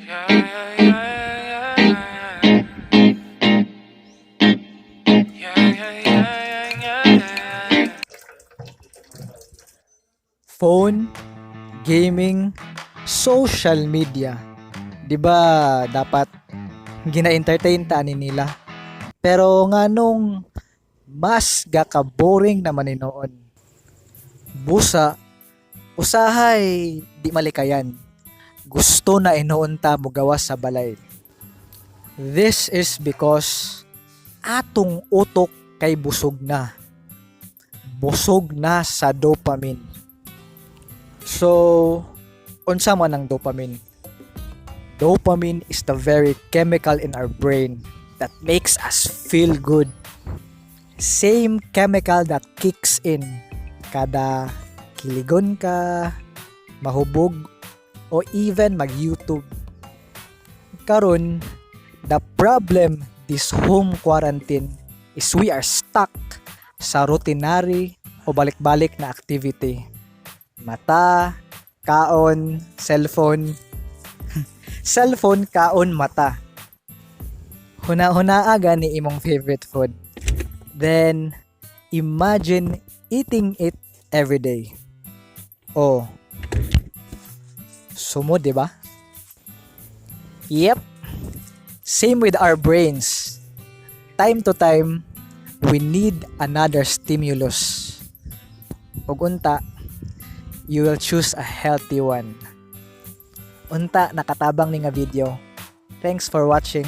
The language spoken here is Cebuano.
Yeah. Yeah. Phone, gaming, social media. 'Di ba dapat gina-entertain ta ani nila? Pero nganong mas gaka-boring naman hinuon? Busa usahay di malikayan. Gusto na hinuon ta mogawas sa balay. This is because atong utok kay busog na. Busog na sa dopamine. So, unsa man ang dopamine? Dopamine is the very chemical in our brain that makes us feel good. Same chemical that kicks in kada kiligon ka, mahubog, o even mag-YouTube. Karon, the problem this home quarantine is we are stuck sa routinary o balik-balik na activity. Mata, kaon, cellphone, cellphone, kaon, mata. Huna-hunaa gani imong favorite food. Then, imagine eating it every day. Oh, sumod, di ba? Yep. Same with our brains. Time to time, we need another stimulus. Ug unta, you will choose a healthy one. Unta nakatabang ni nga video. Thanks for watching.